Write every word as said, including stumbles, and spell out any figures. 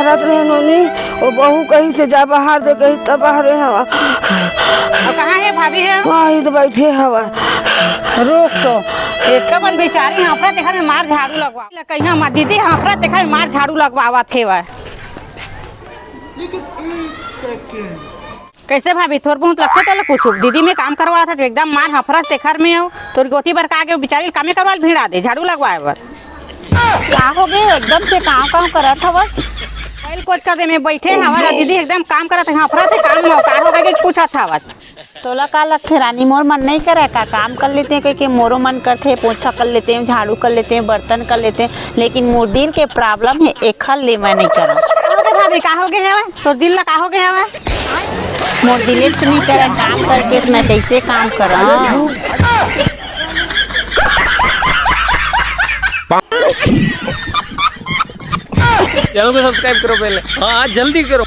जात रहे नोनी, वो बहू कही से जा बाहर दे, कही तब बाहरे हवा। अब कहाँ हे भाभी हे? वहीं तो बैठे हवा। रुक तो, एक अपन बेचारी हांफरा तेखर में मार झाड़ू लगवा। कहिया मा दीदी हांफरा तेखर में मार झाड़ू लगवावत हेवय। कइसे भाभी, थोर बहुत लगथे तोला कुछु? दीदी में काम करवावत हस, एकदम मार हफरस तेखर में हो। तोर गोती बर का गे, बेचारी ल कामे करवा ल भिड़ा दे, झाड़ू लगवाए बर। का हो गे, एकदम से कांव कांव करत हवस? पहिल कोच कर दे, मैं बैठे हवा ला, दीदी एकदम काम करत हे, हफरत हे काम में, का हो गे कि पूछत हवस? तोला का लगथे रानी, मोर मन नइ करय का? काम कर लेते हैं, कहिके मोरो मन करथे, पोछा कर लेते हैं, झाड़ू कर लेते हैं, बर्तन कर लेते हैं, लेकिन मोर दिल के problem हे, एखर ले मैं नइ करंव। का हो गे भाभी, का हो गे हवय? तोर दिल ला का हो गे हवय? मोर दिले तो नइ करय, काम करके तो मैं कइसे काम करंव? चैनल को सब्सक्राइब करो पहले। हाँ, जल्दी करो।